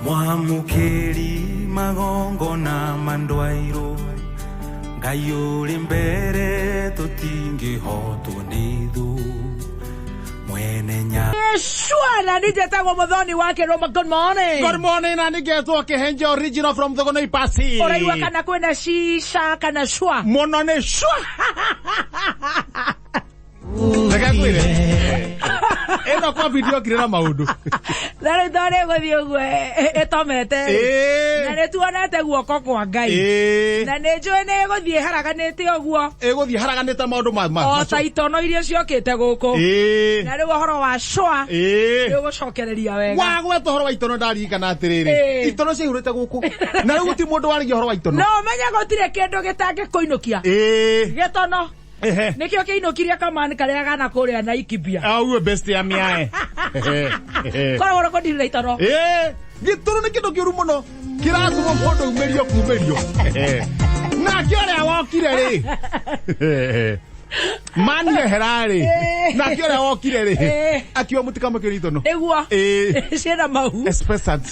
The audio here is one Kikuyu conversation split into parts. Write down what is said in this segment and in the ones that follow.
Mwamũkĩri magongona mandwairwo Ngai ũrĩ mbere tũtingĩhotwo nĩ thũ mwene nya Yeshua na njetagwo muthoni wake Roma. Good morning. Good morning, na nĩngetwo Kĩhenje original from Thogonei Pasi. Ũraigua kana kwĩna shisha kana shwa? Mũno nĩ shwa. Reke ngwĩre. Ĩno covid yokire na maũndũ. Na rĩu to rĩgũthiĩ ũguo ĩtomete rĩ. Na nĩ tuonete guoko kwa Ngai. Na nĩ njũĩ nĩ ĩgũthiĩ ĩharaganĩte ũguo. Ĩgũthiĩ haraganĩte maũndũ ma O ta itono iria ciokĩte gũkũ. Na rĩu ũhoro wa shwa nĩ ũgũcokereria wega. Wagweta ũhoro wa itono ndaririkana atĩrĩrĩ. Itono ciaihũrĩte gũkũ. Na rĩu gũtirĩ mũndũ waragia ũhoro wa itono. No ũmenye gũtirĩ kĩndũ gĩtangĩkũinũkia. Gĩtono. Nĩkĩo kĩinũkirie kamani karĩa gana kũrĩa na ikibia. Auwe best ya miae. Koragwo na kũndirira itono. Gĩtoro nĩ kĩndũ kĩũru mũno kĩratũma mũndũ aumĩrio kumĩrio. Nake ũrĩa wokire rĩ maniehera rĩ nake ũrĩa wokire rĩ akiuga mũtikamũkĩre itono. Nĩguo. Ciĩna mahu. Espesant.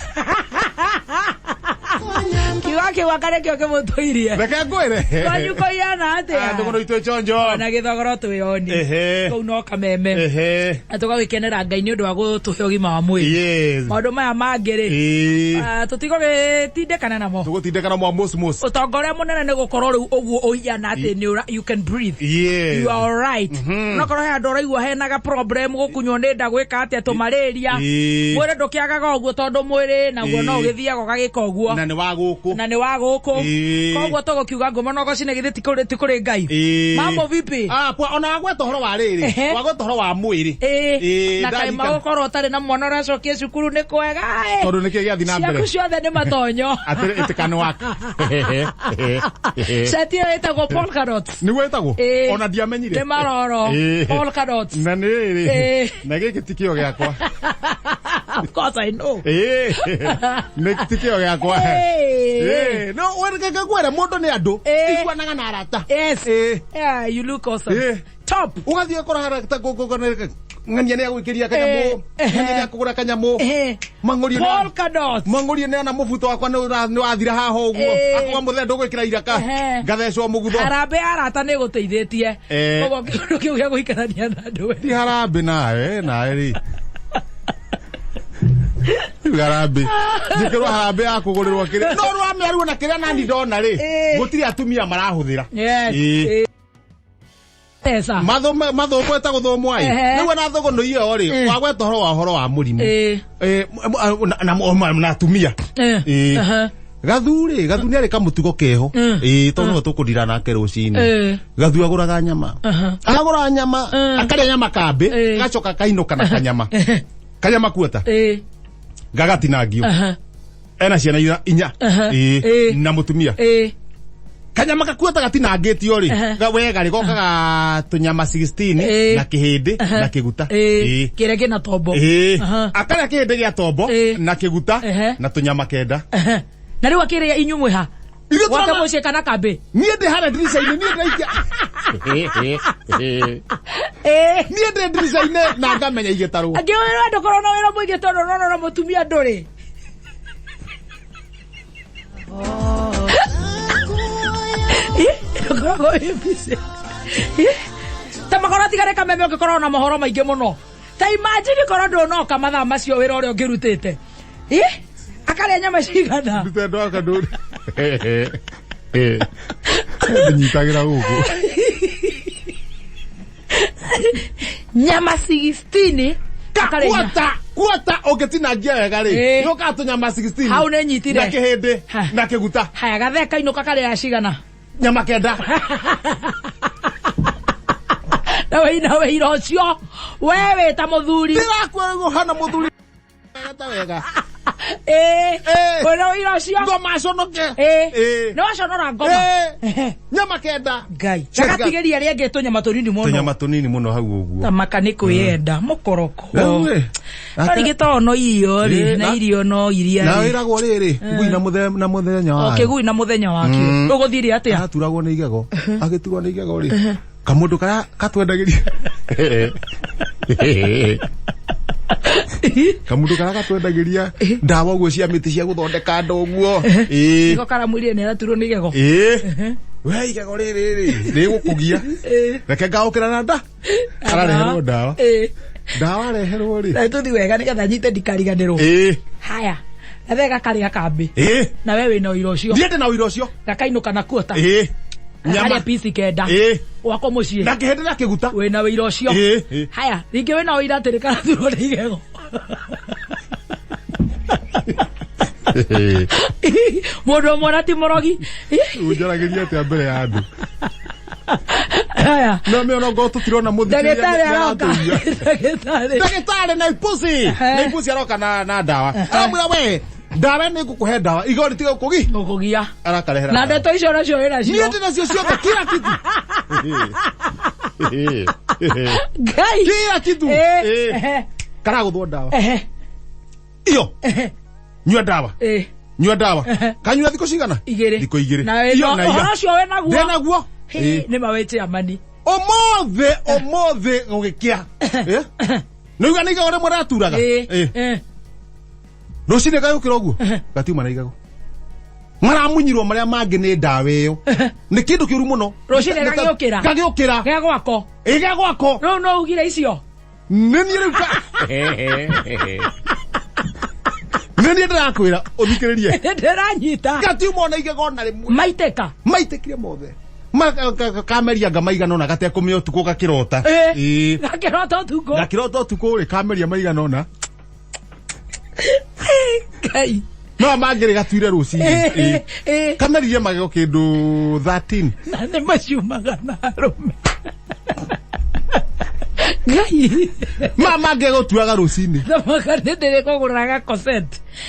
Kiugo kĩu anga nĩkĩo kĩmũtũirie. Reke ngwĩre. Kwanyu kũiana atĩa? Tũgũrũ itũ chonjo. Na gĩthogoro twĩoni. Kũu no kameme. Na tũgagĩkenera Ngai nĩ ũndũ wa gũtũhe ũgima wa mwĩrĩ. Maũndũ maya mangĩ rĩ, tũtigũgĩtindĩkana namo. Tũgũtindĩkana mwa mos mos. Ũtonga ũrĩa mũnene nĩ gũkorwo rĩu ũguo ũhiana atĩ nĩ ũra you can breathe. You are alright. Onokorwo he handũ ũraigua hena ga problem gũkunywo nĩ nda gwĩka atĩa tũmarĩria. Mwĩrĩ ndũkĩagaga ũguo tondũ mwĩrĩ naguo no ũgĩthiaga ũgagĩka ũguo. Na nĩ wa gũkũ. Na nĩ wa gũkũ. Koguo tũgũkiuga ngoma no gocine githĩ ti kũrĩ Ngai. Mambo vipi? Ah, poa, ona wagweta ũhoro wa rĩrĩ. Wagweta ũhoro wa mwĩrĩ. Na kaĩ magũkorwo ũtarĩ na mwana ũracokia cukuru nĩ kwega. Tondũ nĩkĩ gĩathiĩ na mbere? Ciaku ciothe nĩ matonyo. Atĩrĩ ĩtĩkano wake. Cati ĩyo ĩtagwo polka dots. Nĩguo ĩtagwo? Ona ndiamenyire. Nĩ maroro. Polka dots. Na nĩ rĩrĩ. Na gĩkĩ ti kĩo gĩakwa. Of course I know. Nĩ ti kĩo gĩakwa. No, reke ngwĩre mũndũ nĩ andũ. Iguanaga na arata. Yes. Yeah, you look awesome. Top. Ũgathiĩ ũkora harata ng'ania nĩ agwĩkĩria kanyamũ. Ng'ania nĩ akũgũra kanyamũ. Mang'ũrio nĩ Polka dots. Mang'ũrio nĩ ona mũbuto wakwa nĩ wathira haha ũguo. Akuga mũthee ndũgwĩkĩra iraka. Ngathecwo mũgutho. Harambĩ ya arata nĩ ĩgũteithĩtie. Koguo kĩũndũ kĩu gĩa gũikarania na andũ. Ti harambĩ nawe, nawe rĩ. Harambĩ. Njĩkĩrwo harambĩ ya kũgũrĩrwo kĩrĩa. No rwa mĩaruo na kĩrĩa nani ndona rĩ. Gũtirĩ atumia marahũthĩra. Yes. Pesa. Mathũmwo etagwo thũmwa ĩ. Rĩu ona thũgũnũ ĩyo rĩ, wagweta ũhoro wa ũhoro wa mũrimũ. Na atumia. Gathu rĩ, Gathu nĩ arĩ kamũtugo keho. Tondũ nĩwe tũkũndira nake rũcinĩ. Gathu agũraga nyama. Agũra nyama, akarĩa nyama kambĩ, agacoka akainũka na kanyama. Kanyama kuota. Gagatinangio. Ena ciana inya. Na mũtumia. Kanyama gakuota gatinangĩtio rĩ, wega rĩ, gokaga tũnyama 16 na kĩhĩndĩ na kĩguta. Kĩrĩa kĩna tombo. Akarĩa kĩhĩndĩ gĩa tombo na kĩguta na tũnyama kenda. Na rĩu akĩrĩa inyuĩ mwĩ ha? Ithuĩ Gwake tũrona- mũciĩ kana kambĩ? Niĩ ndĩ harĩa ndirica-inĩ, niĩ ndĩraikia. Niĩ ndĩ ndirica-inĩ na ngamenya igĩtarwo. Angĩ wĩra ndũkorwo na wĩra mũingĩ tondũ ũrona na mũtumia ndũrĩ. Ndũkoragwo wĩ busy. Ta makorwo tigare kameme ũngĩkorwo na mohoro maingĩ mũno. Ta imagine korwo ndũnoka mathaa macio wĩra ũrĩa ũngĩrutĩte. Akarĩa nyama cigana. Ndute ndoka ndũri. Ndĩnyitagĩra gũkũ. Nyama 16 akarĩa inya. Kuota, kuota ũngĩtinangia wega rĩ, nĩũkaga tũnyama 16. Hau nĩnyitire. Na kĩhĩndĩ, na kĩguta. Haya, gathee kainũka karĩa cigana? Nyama kenda. Na wĩna wĩira ũcio, we wĩ ta mũthuri. Ndĩrakwĩra ũhana mũthuri. Ta wega. Wĩna wĩira ũcio. Ngoma aconoke. Nĩ waconora ngoma. Nyama kenda. Ngai. Gagatigĩria arĩa angĩ tũnyama tũnini mũno. Tũnyama tũnini mũno hau ũguo. Tamaka nĩ kwĩyenda, mũkoroko. Rĩu rĩ, No rĩngĩ to no irio rĩ, na irio no iria Na rĩ. wĩragwo rĩrĩ, ngui na na mũthenya O wayo. kĩgui na mũthenya wakĩo. Ũgũthiire atĩa? Araturagwo nĩ igego. Agĩturwo nĩ igego rĩ. Kamũndũ karĩa katwendagĩria. Kamundu karia gatwendagĩria ndawa ũguo cia mĩtĩ cia gũthondeka andũ ũguo. Ĩĩ. Niko karamwĩrire nĩ araturwo nĩ igego. Ĩĩ. We igego rĩrĩ rĩ rĩgũkũgia. Reke ngaũkĩra na nda. Arareherwo ndawa. Ndawa areherwo rĩ. Na tũthi wega nĩgetha nyite ndikariganĩrwo. Ĩĩ. Haya. Gathe gakarĩa kambĩ. Ĩĩ. Na we wĩna ũira ũcio. Ndiĩ ndĩ na ũira ũcio. Gakainũka na kuota. Ĩĩ. Gakarĩa pici kenda. Ĩĩ. Gwako mũciĩ. Na kĩhĩndĩ na kĩguta. Wĩna ũira ũcio. Ĩĩ. Ĩĩ. Haya, rĩngĩ wĩna ũira atĩ nĩkaraturwo nĩ igego. Mũndũ ũmwe na ti mũrogi. Ũnjaragĩria atĩa mbere ya andũ? Haya. No mĩona ngorwo tũtirona mũthikĩrĩria Ndagĩtarĩ aroka. nĩaratũiya. Ndagĩtarĩ. Ndagĩtarĩ na ipusi. Na ipusi aroka na ndawa. Aramwĩra we ndawa nĩ ngũkũhe ndawa igego rĩtige gũkũgi. Gũkũgia. Arakarehera. Na ndeto icio nacio wĩ nacio. Niĩ ndĩ nacio ciothe kila kitu. Ngai. Kila kitu. Eh. Karagũthwo ndawa. Ehe. Iyo. Nyua ndawa. Eh. Nyua ndawa. Kanyua thikũ cigana? Igĩrĩ. Thikũ igĩrĩ. Na wĩ Iyo na iya. ũhoro ũcio wĩ naguo. Ndĩ naguo. Hĩ, nĩ ma wĩ chairman. Ũmũthĩ ũmũthĩ gũgĩkĩa. Nĩuga nĩ igego rĩmwe raturaga. Eh. Rũcinĩ gagĩũkĩra ũguo gatiuma na igego. Maramunyirwo marĩa mangĩ nĩ ndawa ĩyo. Nĩ kĩndũ kĩũru mũno. Rũcinĩ gagĩũkĩra? Gagĩũkĩra. Gĩa gwako. Ĩ gĩa gwako. Rĩu no ugire icio. Nĩ niĩ rĩu ka Nĩ niĩ ndĩrakwĩra ũthikĩrĩrie. Ndĩranyita. Gatiuma ona igego ona rĩmwe. Maitĩka. Maitĩkire mothe. Kameria nga maigana ũna gatekũmĩa ũtukũ gakĩrota. Ĩĩ. Gakĩrota ũtukũ. Gakĩrota ũtukũ rĩ kameria maigana ũna. Ngai. No mangĩrĩ gatuire rũcinĩ. Kameririe magego kĩndũ 13. Na nĩ maciumaga na arũme. Ngai. Ma mangĩ gũtuaga rũcinĩ. Thamaka nĩ ndĩrĩkũgũrĩra gakoset.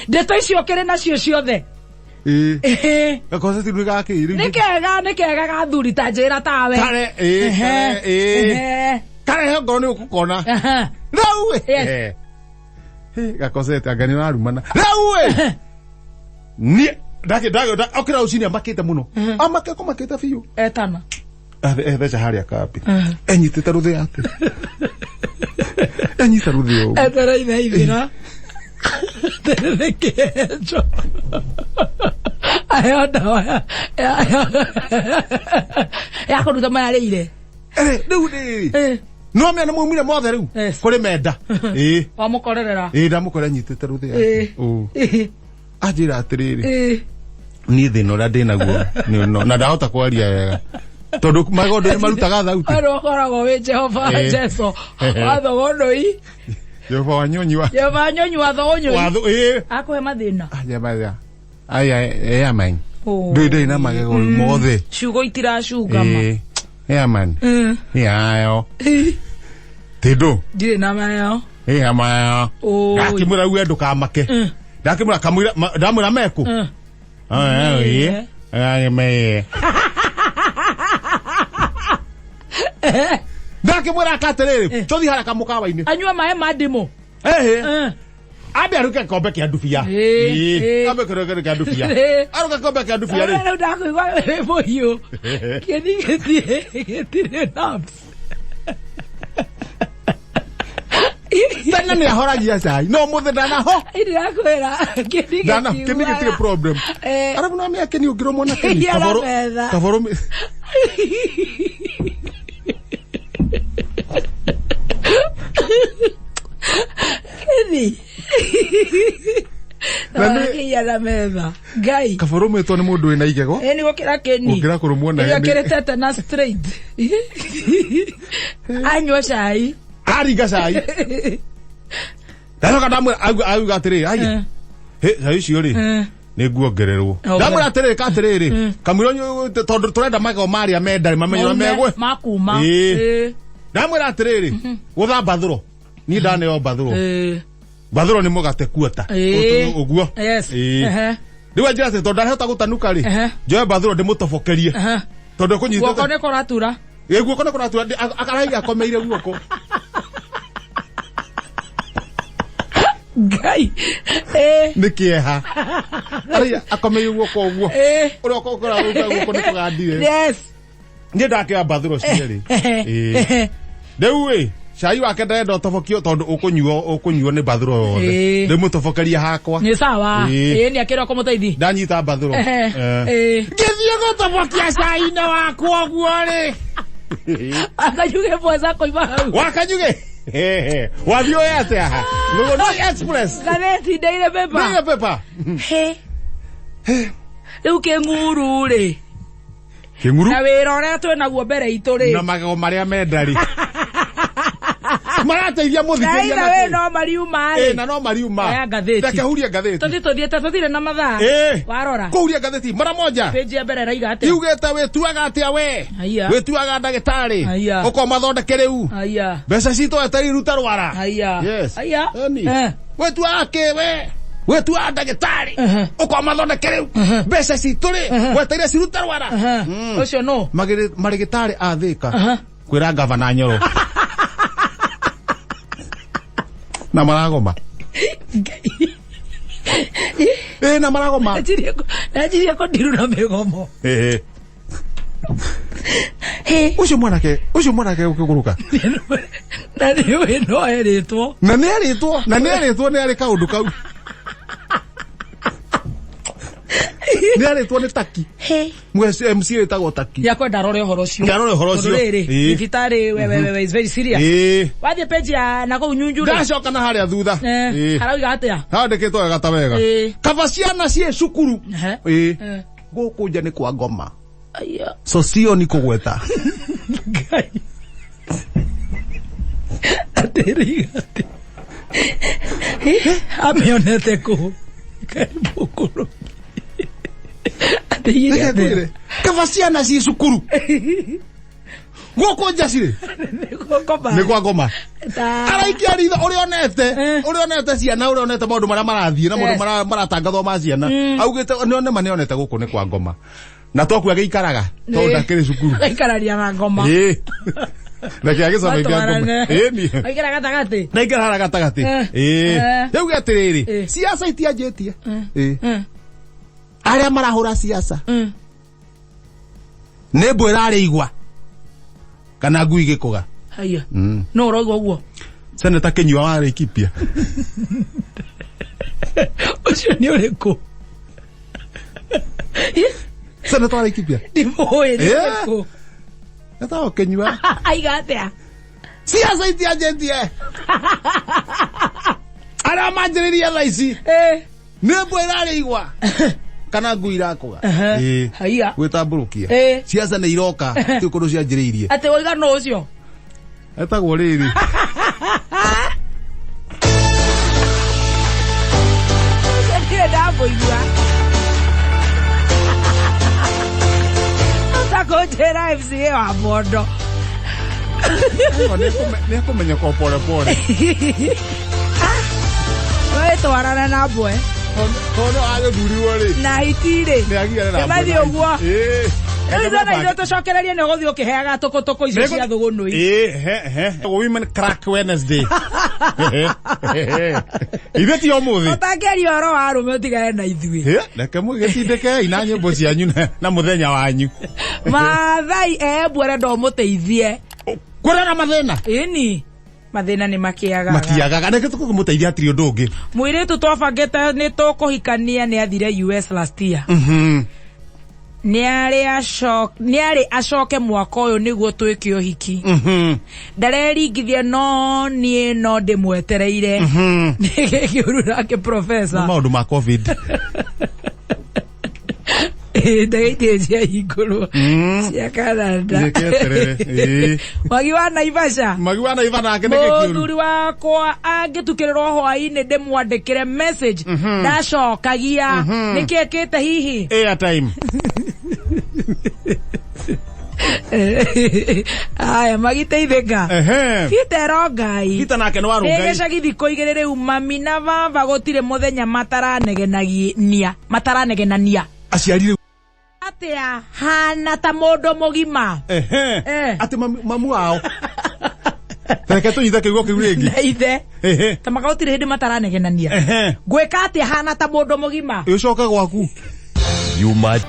Ndeto icio ũkĩrĩ nacio ciothe. Ĩĩ. Gakoset nĩ gakĩ rĩu. Nĩ kega nĩ kega gathuri ta njĩra tawe. Kare ĩĩ kare ĩĩ. Karehe ngoro nĩ ũgũkona. Rĩu ĩ. Yes. Gakosete anga nĩ ũrarumana. Rĩu ĩ. Niĩ ndakĩ ndakĩ okĩra rũcinĩ amakĩte mũno. Amake kũmakĩte biũ. Etana. Etheca harĩa kambĩ. Enyitĩte rũthĩa atĩ. Enyita rũthĩa ũguo. Etera ithaithĩra. Nĩkĩenjo. Aheo ndawa ya kũruta mayarĩire. Rĩu rĩ. No mena mumire mothe rĩu. Kũrĩ menda. Ĩĩ. Wamũkorerera. Ĩĩ ndamũkorera nyitĩte rũthĩa. Ũ. Anjĩra atĩrĩrĩ. Niĩ thĩna ũrĩa ndĩnaguo nĩ ũno na ndahota kwaria wega. Tondũ magondo nĩ marutaga thauti. Ũyũ ũkoragwo wĩ Jehova Jesu. Wathogonoi. Jehova wa nyonyi wa. Jehova wa nyonyi wa thogonoi. Wa ĩĩ. Akũhe mathĩna. Aja Aya ea man. Ndũĩ ndĩrĩ na magego mothe. Ciugo itiracungama. Ea man. Yayo. Tindũ. Ndirĩ na mayo. Ea mayo. Ndakĩmwĩra uge ndũkamake. Ndakĩmwĩra kamwĩra ndamwĩra mekũ. Ĩĩ. Ndakĩmwĩra atĩrĩrĩ, tũthiĩ harĩa kamũkawa-inĩ. Anyua maĩ ma ndimũ. Ĩhĩ. Ambe aruke kombe kĩa ndubia. Ambe aruke kĩa ndubia. Aruke kombe kĩa ndubia rĩ. Rĩu ndakũigua wĩ mũhiũ. Kĩni gĩtirĩ nerves. Tene nĩ ahoragia cai. No mũthĩ ndanaho. Ndĩrakwĩra kĩni Ndana kĩni gĩtirĩ problem. Arabu no mĩa kĩni ũngĩrũmwo na kĩni. Kaboro kaboro. Kĩni. Kĩia na metha. Ngai. Kaboro mwĩtwo nĩ mũndũ wĩna igego. Ĩ nĩ gũkĩra kĩni. Gũkĩra kũrũmwo na Ĩkĩrĩ tetanus straight. Anyua cai. Aringa cai. Ndacoka ndamwĩra auga atĩrĩrĩ aya. Hĩ cai ũcio rĩ. Nĩ nguongererwo. Ndamwĩra atĩrĩrĩ ka atĩrĩrĩ. Kamwĩra tondũ tũrenda magego marĩa menda mamenye ũrĩa megwe. Makuma. Ndamwĩra atĩrĩrĩ gũtha mbathũro. Niĩ ndaneo mbathũro. Mbathũro nĩ mũgate kuota. Ũguo. Yes. Rĩu anjĩra atĩ tondũ ndarahota gũtanuka rĩ. Njoe mbathũro ndĩmũtobokerie. Tondũ ekũnyitĩte. Guoko nĩ kũratura. Ĩ guoko nĩ kũratura akaraiga akomeire guoko. Ngai. Nĩ kĩeha. Araiga akomeire guoko ũguo. Ũrĩa ũkoraga guoko nĩ kũgandire. Yes. Niĩ ndakĩoya mbathũro cierĩ. Rĩu ĩ Cai wake ndarenda ũtobokio tondũ ũkũnyuo nĩ bathũro yothe. Ĩĩ. Ndĩmũtobokeria hakwa. Nĩ sawa. Ĩĩ. Ĩĩ nĩ akĩrwo kũmũteithia. Ndanyita bathũro. Ĩĩ. Ngĩthiĩ gũtobokia cai-inĩ wakwa ũguo rĩ. Akanyuge mweza koima hau. Wakanyuge. Wathiĩ ũyũ atĩa ha? Mũgũnda Express. Ngathĩti Daily Paper. Daily Paper. He. Rĩu kĩng'uru rĩ. Kĩng'uru. Na wĩra ũrĩa twĩ naguo mbere itũ rĩ. Na magego marĩa menda rĩ. Marateithia mũthikĩria na we no mariuma rĩ. Na no mariuma. Oya ngathĩti. Reke hurie ngathĩti. Tũthiĩ tũthiĩte tũthire na mathaa. Warora. Kũhuria ngathĩti mara moja. Page ya mbere ĩraiga atĩa? Yugĩte wĩtuaga atĩa we? Haiya. Wĩtuaga ndagĩtarĩ. Haiya. Ũkomathondeke rĩu. Haiya. Mbeca citũ etereire iruta rwara. Haiya. Yes. Haiya. Eni. Wĩtuaga kĩ we? Wĩtuaga ndagĩtarĩ. Ũkomathondeke rĩu. Mbeca citũ rĩ, wetereire ciruta rwara. Ũcio nũ? Marĩgĩtarĩ a Thĩka. Kwĩra gavana Nyoro. Na maragoma. Na maragoma. Nanjirie kũndirura mĩgomo. Ũcio mwanake ũkĩgũrũka. Na nĩ no erĩtwo. Na nĩ erĩtwo, na nĩ erĩtwo nĩ arĩ kaũndũ kau. Nĩ arĩtwo nĩ Taki. MC wĩtagwo Taki. Ya kwenda rore ũhoro ũcio. Ya rore ũhoro ũcio. Rĩrĩ, thibitarĩ we is very serious. Wathiĩ page ya na kũu Nyunju rĩ. Ndacoka na harĩa thutha. Harauga atĩa? Handĩkĩtwo wega ta wega. Kaba ciana ciĩ cukuru. Gũkũ nja nĩ kwa ngoma. Socio ni kũgweta. Ngai. Atĩrĩ atĩ. Amĩonete kũ? Karibu kũrũ. Atĩ Kaba ciana ciĩ cukuru. Gũkũ nja cirĩ. Nĩ kwa ngoma. Araikia ritho ũrĩa onete, ũrĩa onete ciana, ũrĩa onete maũndũ marĩa marathiĩ na maũndũ maratangathwo ma ciana. Augĩte nĩ ma nĩ onete gũkũ nĩ kwa ngoma. Na tokuo agĩikaraga tondũ ndakĩrĩ cukuru. Agaikararia na ngoma. Reke agĩcama kĩa ngoma. Ĩni. Aikara gatagatĩ. Na aikara harĩa gatagatĩ. Rĩu atĩrĩrĩ, siasa itianjĩtie. Arĩa marahũra siasa. Nĩ mbwe ĩrarĩ igwa. Kana ngui gĩkũga. Haiya. No ũrauga ũguo. Seneta Kĩnyua wa Laikipia. Ũcio nĩ ũrĩkũ? Seneta wa Laikipia. Ndimũĩ nĩ ũrĩkũ. Etagwo Kĩnyua. Aiga atĩa? Siasa itianjĩtie. Arĩa manjĩrĩria thaa ici. Nĩ mbwe ĩrarĩ igwa. Kana ngui irakũga. Haiya. Gwĩtambũrũkia. Siasa nĩ iroka ti kũndũ cianjĩrĩirie. Atĩ woiga nũ ũcio? Etagwo rĩrĩ. Ndirĩ ndamũigua. Ũtakũnjĩra MCA wa Bondo. Nĩ ekũmenya kwa pole pole. Wetwarana na mbwe. Tondũ agĩthurirwo rĩ. Na hiti rĩ. Nĩ agiane na mbwe. Nĩ mathiĩ ũguo. Rĩu ithuĩ na ithuĩ tũcokererie nĩ ũgũthiĩ ũkĩheaga tũkũtũkũ icio cia thũgũnũi. Women Crack Wednesday. Ithuĩ ti ũmũthĩ. Ũtangĩaria ũhoro wa arũme ũtigane na ithuĩ. Reke mũgĩtindĩkei na nyĩmbo cianyu na mũthenya wanyu. Maathai Embu arenda ũmũteithie. Kũrĩ na mathĩna? Ĩni. Mathĩna nĩ makĩagaga. Matiagaga. Reke tũkũmũteithia hatirĩ ũndũ ũngĩ. Mũirĩtu twabangĩte nĩ tũkũhikania nĩ athire US last year. Nĩ arĩ acoke mwaka ũyũ nĩguo twĩke ũhiki. Ndareringithia no niĩ no ndĩmwetereire. Nĩ gĩkĩũru nake professor. Maũndũ ma COVID. Ndege itirĩ ciahingũrwo cia Canada. Magi wa Naivasha. Magi wa Naivasha nake nĩ gĩkĩũru. Mũthuri wakwa angĩtukĩrĩrwo hwaĩ-inĩ ndĩmwandĩkĩre message ndacokagia. Nĩkĩ ekĩte hihi? Airtime. Aya magiteithĩka. Peter Rongai. Peter nake nĩ wa Rongai. Nĩ gĩcagi thikũ igĩrĩ rĩu mami na baba gũtirĩ mũthenya mataranegenania. Mataranegenania. Aciari rĩu. Atĩa hana ta mũndũ mũgima. Atĩ mamu wao. Reke tũnyite kiugo kĩu rĩngĩ. Na ithe. Ta maka gũtirĩ hĩndĩ mataranegenania. Ngwĩka atĩa hana ta mũndũ mũgima. Ũcoke gwaku. You might